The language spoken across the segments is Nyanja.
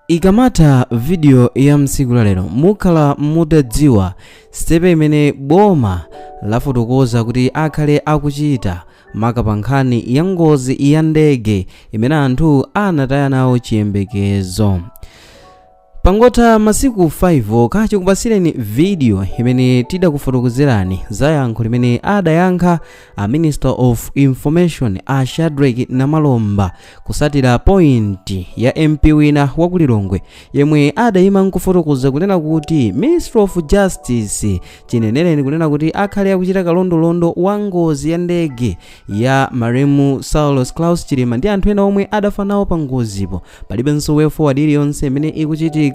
Ikamatha video ya mtsiku lalero, mukhala mutadziwa step imene boma lafotokoza kuti akhale akuchita maka pa nkhani ya ngozi ya ndege imene anthu anataya nawo chiyembekezo. Pangotha masiku 5 okha chikupasireni video imene tidakufotokozerani za yankho limene adayankha a Minister of Information a Shadrack Namalomba kusatira point ya MP wina wa ku Lilongwe yemwe adayima nkufotokoza kunena kuti Ministry of Justice chinenereni kunena kuti akhale akuchita kalondolondo wa ngozi ya ndege ya malemu Saulos Klaus Chilima ndi anthu ena omwe adafa nawo pa ngozipo, palibenso way forward iliyonse imene ikuchitika.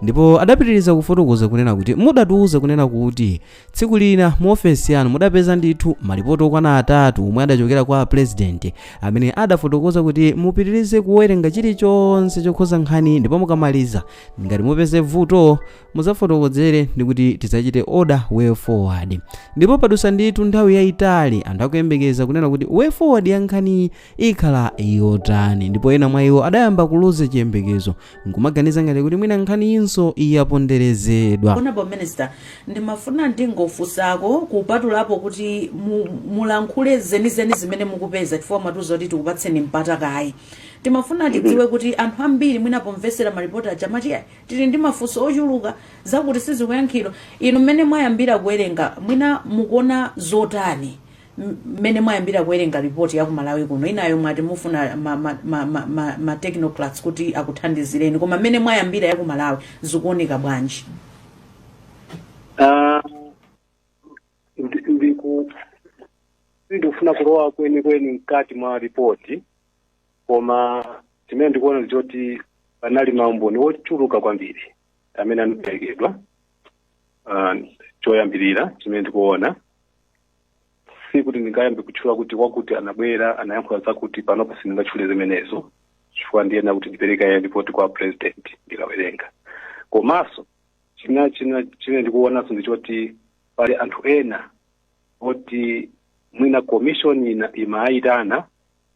Ndipo adapitiriza kufotokoza kunena kuti mudatiuza kunena kuti tsiku lina mu ofesi yanu mudapeza ndithu malipoti okwana atatu omwe adachokera kwa President amene adafotokoza kuti mupitirize kuwerenga chilichonse chokhuza nkhani, ndipo mukamaliza, ngati mupeze vuto, muzafotokozere ndi kuti tidzachite order way forward. Ndipo padusa ndithu nthawi yayitali anthu akuyembekeza kunena kuti way forward ya nkhani ikhala yotani, ndipo ena mwa iwo adayamba kuluza chiyembekezo nkumaganiza ngati kuti mwina nkhani inso yaponderezedwa. Honorable Minister, ndimafuna ndingofunsako, kupatulapo kuti mulankhule zenizeni zimene mukupeza, chifukwa mwatiuza kuti tikupatseni mpata kayi. Timafuna tidziwe kuti anthu ambiri mwina pomvesera maripoti aja amati, "Ayi, tili ndi mafunso ochuluka zakuti sizikuyankhidwa." Inu mmene mwayambira kuwerenga, mwina mukuona zotani mmene mwayambira kuwerenga ripoti ya kumalawi kuno? Inayo mwati mufuna ma technocrats kuti akuthandizireni, koma mmene mwayambira ya kumalawi zikuoneka bwanji? Ah, ndikufuna kulowa kwenikweni mkati mwa ripoti, koma chimene ndikuona ndichoti panali maumboni ochuluka kwambiri amene anaperekedwa. Choyambirira chimene ndikuona, sikuti ndingayambe kutchula kuti wakuti anabwera, anayankhula zakuti. Panopa sindingatchule zimenezo chifukwa ndiyena kuti ndipereka ripoti kwa President ndikawerenga. Komanso china chimene ndikuonanso ndichoti pali anthu ena oti mwina commission ina imayitana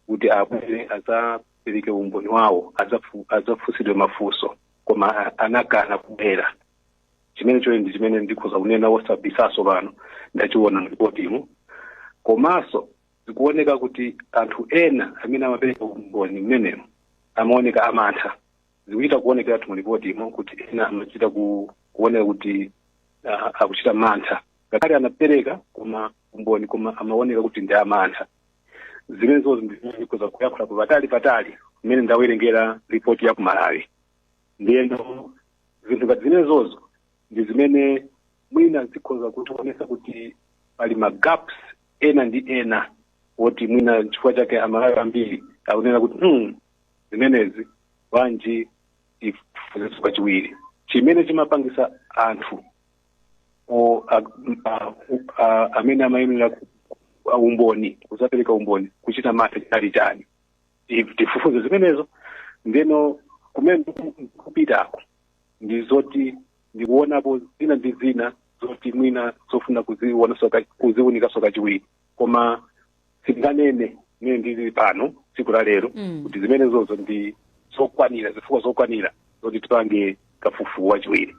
kuti abwere adzapereke umboni wawo, adzafunsidwe mafunso, koma anakana kubwera. Chimene choye ndi chimene ndikhoza kunena wosabisaso pano, ndachiona mripotimu. Komanso zikuoneka kuti anthu ena amene amapereka umboni mmenemo amaoneka amantha. Zikuchita kuonekera mu ripotimo kuti ena amachita kuoneka kuti akuchita mantha, ngakhale anapereka koma umboni, koma amaoneka kuti ndi amantha. Zimenezo ndi zimene ndikhoza kuyankhula patali patali mmene ndawerengera ripoti ya ku Malawi. Ndiyeno zinthu ngati zimenezozo ndi zimene mwina zikhoza kutionesa kuti pali ma gaps ena ndi ena woti mwina chifukwa chake Amalawi ambiri akunena kuti zimenezi bwanji tifufuzenso kachiwiri?" Chimene chimapangisa anthu amene amayenera umboni, kuzapereka umboni, kuchita mantha chinali chani? Tifufuze zimenezo. Ndeno kumene kupitako ndi zoti ndikuonapo zina ndi zina zoti mwina zofuna kuziwunikaso kachiwiri, koma sindinganene mmene ndili pano tsiku la lero kuti zimenezozo ndi zokwanira, zifukwa zokwanira zoti tipange kafukufuku wachiwiri.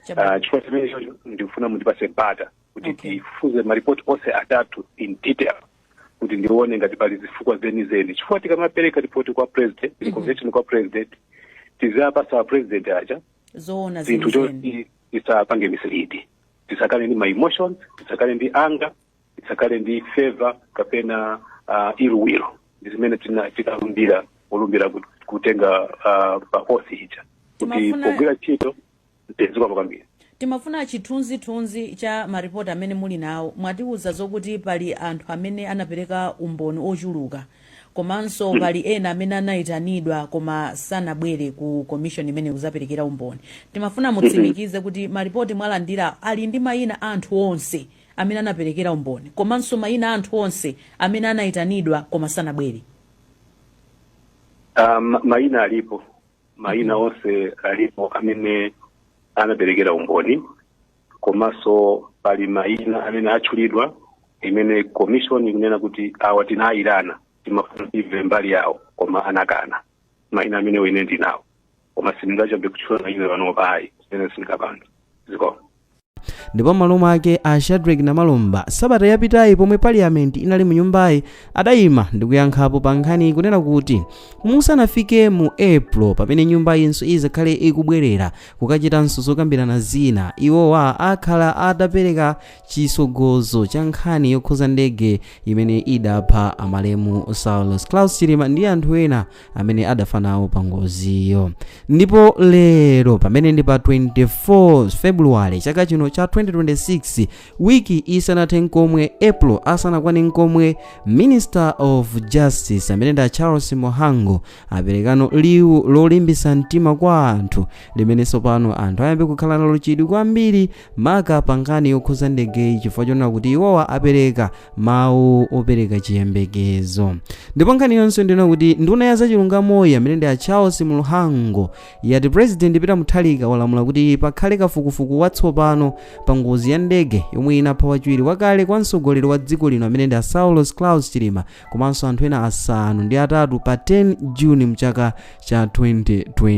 Chifukwa chimenecho ndikufuna mundipase mpata kuti tifufuze maripoti onse atatu in detail, kuti ndione ngati pali zifukwa zenizeni, chifukwa tikamapereka ripoti kwa President, recommendation kwa President, tizapasa President aja zoona zinthu zenizeni. Choti tisapange mislead, tisakale ndi ma emotions, tisakale ndi anger, tisakale ndi favor kapena ill will. Ndi zimene tinalumbira polumbira kutenga pa oath ija kuti pogwira ntchito zikomo kwambiri. Timafuna chithunzithunzi cha maripoti amene muli nawo. Mwatiuza zokuti pali anthu amene anapereka umboni ochuluka, komanso pali ena amene anayitanidwa koma sanabwere ku commission imene kuzaperekera umboni. Timafuna mutsimikize kuti maripoti mwalandira ali ndi mayina a anthu onse amene anaperekera umboni, komanso mayina a anthu onse amene anayitanidwa koma sanabwere. Mayina alipo, mayina onse alipo amene anaperekera umboni, komanso pali mayina amene atchulidwa imene commission ikunena kuti awa tinayitana, timafuna timve mbali yawo, koma anakana. Mayina amene ine ndinawo. Koma sindingachambe kutchula mayina panopa, ayi, zimene sindingapanga, ziko. Ndipo m'malo mwake a Shadrack Namalomba, sabata yapitayi pomwe parliament inali mu nyumbayi, adayima ndi kuyankhapo pa nkhani kunena kuti musanafike mu April, pamene nyumbayinso izakhale ikubwerera kukachitanso zokambirana zina, iwowa akhala atapereka chisogozo cha nkhani yokhuza ndege imene idapha amalemu Saulos Klaus Chilima ndi anthu ena amene adafa nawo pa ngoziyo. Ndipo lero, pamene ndi pa 24 February chaka chino cha 2026, wiki isanathe nkomwe, April asanakwane nkomwe, Minister of Justice amene ndi Charles Mhango aperekano liwu lolimbisa mtima kwa anthu, limene tsopano anthu ayambe kukhala nalo chidwi kwambiri, maka pa nkhani yokhuza ndegeyi, chifukwa chonena kuti iwowa apereka mawu opereka chiyembekezo. Ndipo nkhani yonse ndina kuti nduna ya zachilungamoyi amene ndi a Charles Mhango yati President Peter Mutharika walamula kuti pakhale kafukufuku watsopano pa ngozi ya ndege yomwe inapha wachiwiri wakale kwa mtsogoleri wa dziko lino amene ndi a Saulos Klaus Chilima komanso anthu ena 8 pa 10 Juni mchaka cha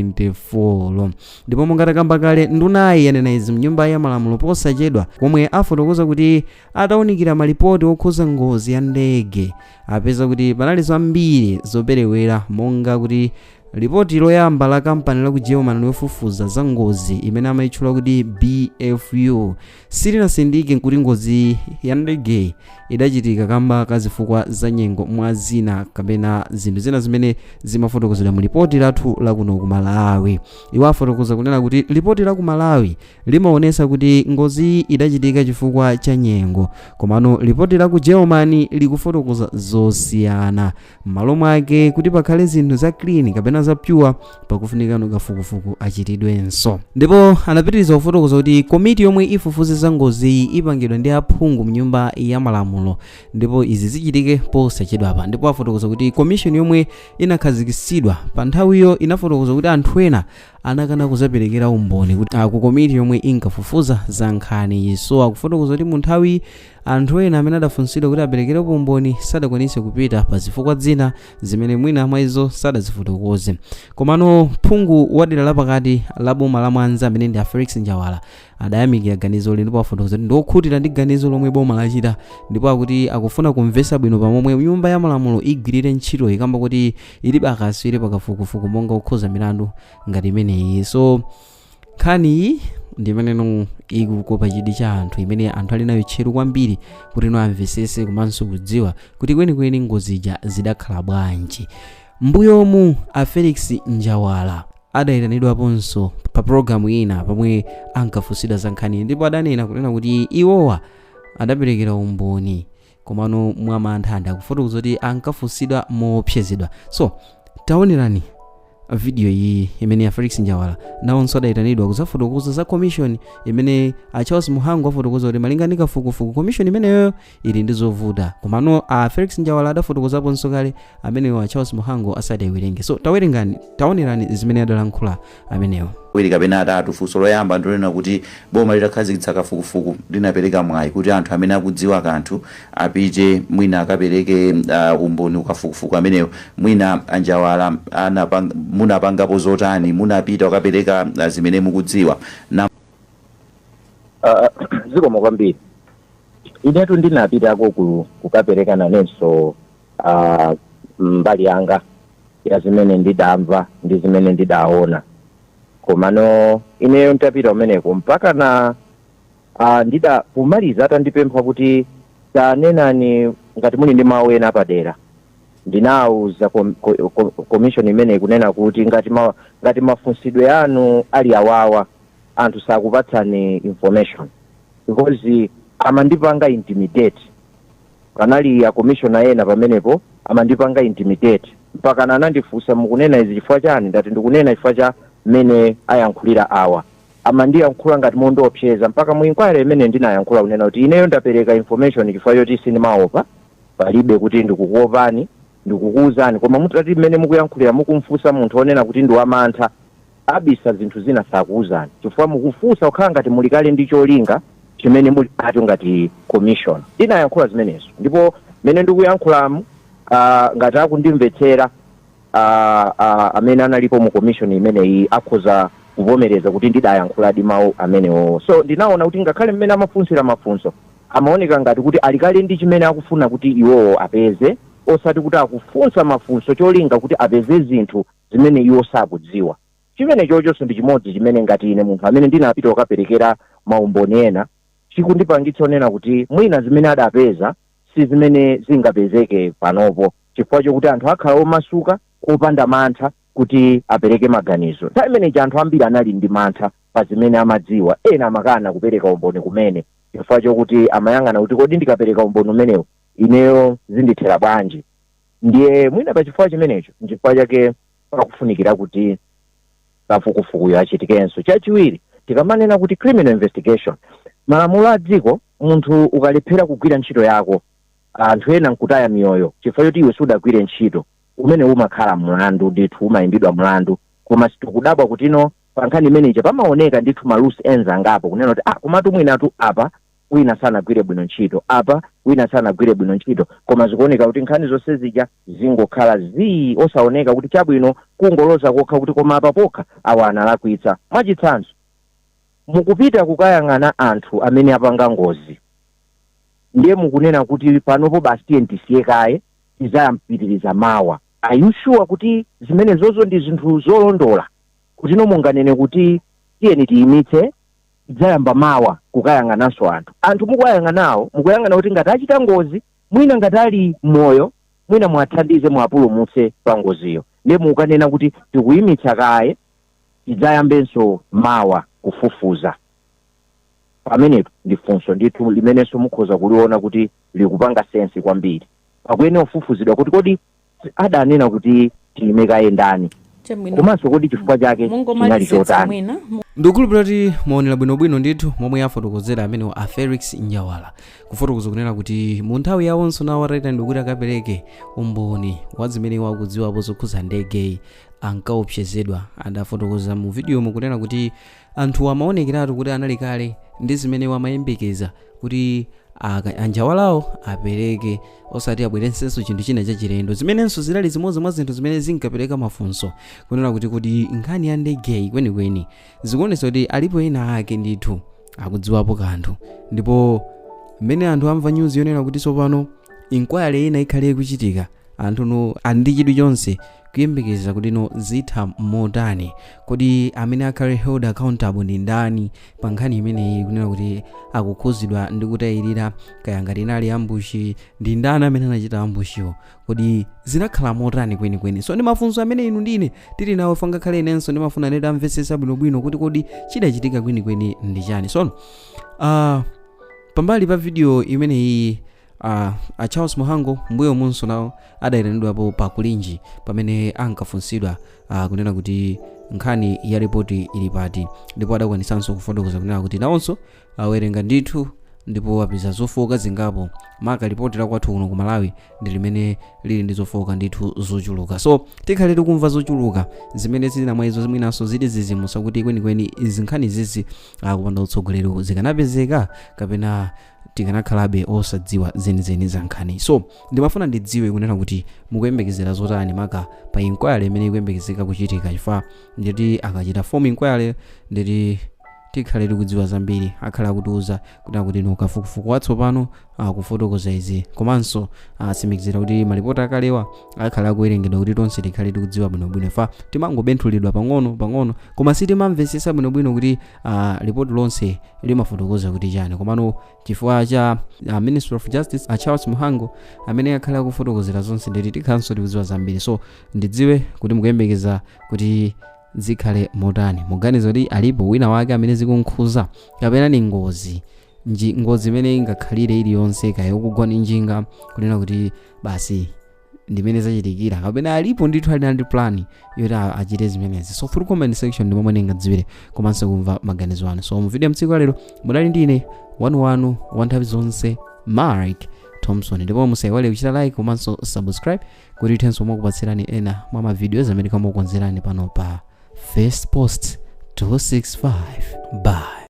2024. Ndipo monga takamba kale, ndunayi yanena izi mnyumba ya malamulo posachedwa, komwe afotokoza kuti atawunikira malipoti okhuza ngozi ya ndege, apeza kuti panali zambiri zoperewera, monga kuti lipoti loyamba la kampani la ku Germany lofufuza za ngozi imene amayitchula kuti BFU silinasindike kuti ngozi ya ndege idachitika kamba ka zifukwa za nyengo, mwa zina, kapena zinthu zina zimene zimafotokozedwa mu lipoti lathu lakuno ku Malawi. Iwo afotokoza kunena kuti lipoti la ku Malawi limaonesa kuti ngozi idachitika chifukwa cha nyengo, komano lipoti la ku Germany likufotokoza zosiyana. M'malo mwake kuti pakhale zinthu za clean kapena za pure, pakufunikano kafukufuku achitidwenso. Ndipo anapitiriza kufotokoza kuti komiti yomwe ifufuze za ngoziyi ipangidwa ndi aphungu mnyumba ya malamulo, ndipo izi zichitike posachedwapa. Ndipo afotokoza kuti commission yomwe inakhazikitsidwa pa nthawiyo inafotokoza kuti anthu ena anakana kuzaperekera umboni kuti ku komiti yomwe inkafufuza za nkhani. So akufotokoza kuti mu nthawi anthu ena amene adafunsidwa kuti aperekerepo umboni sadakwanise kupita pa zifukwa zina zimene mwina mwa izo sadazifotokoze. Komano phungu wa dera lapakati la boma la Mwanza amene ndi a Felix Njawala adayamikira ganizoli, ndipo afotokoza kuti ndiokhutira ndi ganizo lomwe boma lachita, ndipo akuti akufuna kumvetsa bwino pamomwe nyumba ya malamulo igwirire ntchito, ikamba kuti ilibe akaswiri pakafukufuku monga kukhoza milandu ngati imeneyi. So nkhani iyi ndi imeneno ikukopa chidwi cha anthu, imene anthu ali nayo tcheru kwambiri kuti ino amvesese komanso kudziwa kuti kwenikweni ngozija zidakhala bwanji. Mbuyomu a Felix Njawala adayitanidwaponso pa pologalamu ina pomwe ankafunsidwa za nkhani, ndipo adanena kunena kuti iwowa adaperekera umboni, komano mwamantha, ndi akufotokoza kuti ankafunsidwa moopsezedwa. So taonerani video iyi imene ya Felix Njawala nawonso adayitanidwa kuzafotokoza za commission imene a Charles Mhango afotokoza kuti malinga ndi kafukufuku commission imeneyo ili ndi zovuta. Komano a Felix Njawala adafotokozaponso kale amenewo a Charles Mhango asadayiwerenge. So tawerengani, taonerani zimene adalankhula amenewo. Awiri kapena atatu. Funso loyamba ndilonena kuti boma litakhazikitsa kafukufuku linapereka mwayi kuti anthu amene akudziwa kanthu apite mwina akapereke umboni ukafukufuku amenewo. Mwina Anjawala munapangapo zotani? Munapita kukapereka zimene mukudziwa na Zikomo kwambiri. Inetu ndinapitako kukapereka nanenso mbali yanga ya zimene ndidamva ndi zimene ndidaona. Komano ineyo ntapita kumeneko mpaka na ndida pomaliza atandipempha kuti tanenani ngati muli ndi mawu ena apadera, ndinawuza commission imeneyi kunena kuti ngati mafunsidwe anu ali awawa, anthu sakupatsani information, because amandipanga intimidate. Panali a commissioner ena pamenepo amandipanga intimidate, mpaka anandifunsa, "Mukunena izi chifukwa chani?" Ndati, "Ndikunena chifukwa cha mmene ayankhulira awa." Amandiyankhula ngati mondiopseza, mpaka mu inquiry imene ndinayankhula kunena kuti ineyo ndapereka information chifukwa choti sindimaopa, palibe kuti ndikukuopani, ndikukuwuzani. Koma mutati mmene mukuyankhulira, mukumfunsa munthu onena kuti ndi wamantha, abisa zinthu zina, sakuwuzani chifukwa mukufunsa kukhala ngati muli kale ndi cholinga chimene muli nacho ngati commission. Ndinayankhula zimenezo, ndipo mmene ndikuyankhulamu, ngati akundimvetsera Amene analipo mu commission imeneyi akhoza kuvomereza kuti ndidayankhuladi mawu amenewo. So ndinaona kuti ngakhale mmene amafunsira mafunso, amaoneka ngati kuti alikale ndi chimene akufuna kuti iwowo apeze, osati kuti akufunsa mafunso cholinga kuti apeze zinthu zimene iwo sakudziwa. Chimene chochonso ndi chimodzi chimene ngati ine munthu amene ndinapita kukaperekera maumboni ena, chikundipangitsa onena kuti mwina zimene adapeza si zimene zingapezeke panopo, chifukwa chokuti anthu akhala omasuka, opanda mantha kuti apereke maganizo. Nthawi imeneyi anthu ambiri anali ndi mantha pa zimene amadziwa. Ena amakana kupereka umboni kumene chifukwa chokuti amayang'ana kuti, kodi ndikapereka umboni umenewu ineyo zindithera bwanji? Ndiye mwina pa chifukwa chimenecho nchifukwa chake pakufunikira kuti kafukufukuyo achitikenso. Chachiwiri, tikamanena kuti criminal investigation, malamulo a dziko, munthu ukalephera kugwira ntchito yako, anthu ena nkutaya miyoyo chifukwa choti iwe sudagwire ntchito, umene umakhala mlandu ndithu, umayimbidwa mlandu. Koma sitikudabwa kuti ino pa nkhani imeneyi pamaoneka ndithu ma loose ends angapo, kunena kuti, ah, komatu mwinatu apa wina sanagwire bwino ntchito, apa wina sanagwire bwino ntchito, koma zikuoneka kuti nkhani zonse zija zingokhala zii, osaoneka kuti chabwino, kungoloza kokha kuti koma apa pokha awa analakwitsa. Mwachitsanzo, mukupita kukayang'ana anthu amene apanga ngozi, ndiye mukunena kuti panopo basi tiye tisiye kaye, tizayampitiriza mawa. Are you sure kuti zimene zozo ndi zinthu zolondola, kuti no munganene kuti tiyeni tiyimitse, tidzayamba mawa kukayang'ananso anthu? Anthu mukuyang'anawo, mukuyang'ana kuti ngati achita ngozi, mwina ngati ali moyo, mwina mwathandize, mwapulumutse pa ngoziyo, ndiye mukanena kuti tikuyimitsa kaye, tidzayambenso mawa kufufuza. Pamenepo ndi funso ndithu limenenso mukhoza kuliona kuti likupanga sense kwambiri. Pakuyenera kufufuzidwa kuti kodi adanena kuti tiyime kaye ndani? Chabwino. Komanso kodi chifukwa chake chinali Mungomalizitsa chotani? Mwina Ndikukhulupirira kuti maonera bwinobwino ndithu momwe afotokozera amenewo a Felix Njawala, kufotokoza kunena kuti mu nthawi yawonso nawo atayitanidwa kuti akapereke umboni wa zimene wakudziwapo zokhuza ndegeyi, ankaopsezedwa. Adafotokoza mu video mukunena kuti anthu amaonekeratu kuti anali kale ndi zimene wamayembekeza kuti anjawalawo apereke, osati abweretsenso chinthu china chachilendo, zimenenso zinali zimodzi mwa zinthu zimene zinkapereka mafunso kunena kuti nkhani ya ndegeyi kwenikweni zikuonetsa kuti alipo ena ake ndithu akudziwapo kanthu. Ndipo mmene anthu amva news yonena kuti tsopano inquiry ina ikhale ikuchitika, anthu no ali ndi chidwi chonse kuyembekeza kuti no zitha motani, kodi amene akhale held accountable ndi ndani pa nkhani imeneyi, kunena kuti akukhuzidwa ndi kutayirira, kaya ngati inali ambush, ndi ndani amene anachita ambushwo, kodi zinakhala motani kwenikweni? So ndi mafunso amene inu ndine tili nawo. Ngakhale inenso ndimafuna nditamvetsetsa bwinobwino kuti kodi chidachitika kwenikweni ndi chani. So pambali pa video imeneyi, a Charles Muhango mbuyo munso nawo adayitanidwapo pa Kulinji pamene ankafunsidwa kunena kuti nkhani ya ripoti ili pati, ndipo adakwanisanso kufotokoza kunena kuti nawonso awerenga ndithu ndipo apeza zofowoka zingapo, maka ripoti la kwathu kuno ku Malawi ndi limene lili ndi zofowoka ndithu zochuluka. So tikhale tikumva zochuluka zimene zina mwa izo mwinanso zili zizimusa kuti kwenikweni izi nkhani zizi kupanda utsogoleri zikanapezeka kapena tikanakhalabe osadziwa zenizeni za nkhani. So ndimafuna ndidziwe kunena kuti mukuyembekezera zotani maka pa inquiry imene ikuyembekezeka kuchitika, chifukwa nditi akachita form inquiry nditi tikhale tikudziwa zambiri. Akhale akutiuza kuti no kafukufuku watsopano akufotokoza izi, komanso atsimikizira kuti malipoti akalewa akhale akuwerengedwa kuti tonse tikhale tikudziwa bwinobwino. Fa timangobenthulidwa pang'ono pang'ono, koma sitimamvetsetsa bwinobwino kuti ripoti lonse limafotokoza kuti chani. Komano chifukwa cha Ministry of Justice, a Charles Muhango amene akhale akufotokozera zonse, nditi tikhalanso tikudziwa zambiri. So ndidziwe kuti mukuyembekeza kuti zikhale motani. Muganiza kuti alipo wina wake amene zikunkhuza, kapena ni ngozi ngozi imene ingakhalire iliyonse, kaya ukugwa ndi njinga, kunena kuti basi ndimene zachitikira, kapena alipo ndithu ali ndi plan yoti achite zimenezi? So through comment section ndi momwe ndingadziwire komanso kumva maganizo anu. So mu video mtsiku lalero mudali ndine wanuwanu wa nthawi zonse, Mark Thompson, ndipo musayiwale kuchita like komanso subscribe kuti tithenso mwakupatsirani ena mwa ma videos amene kamakukonzerani pano pa First Post 265. Bye.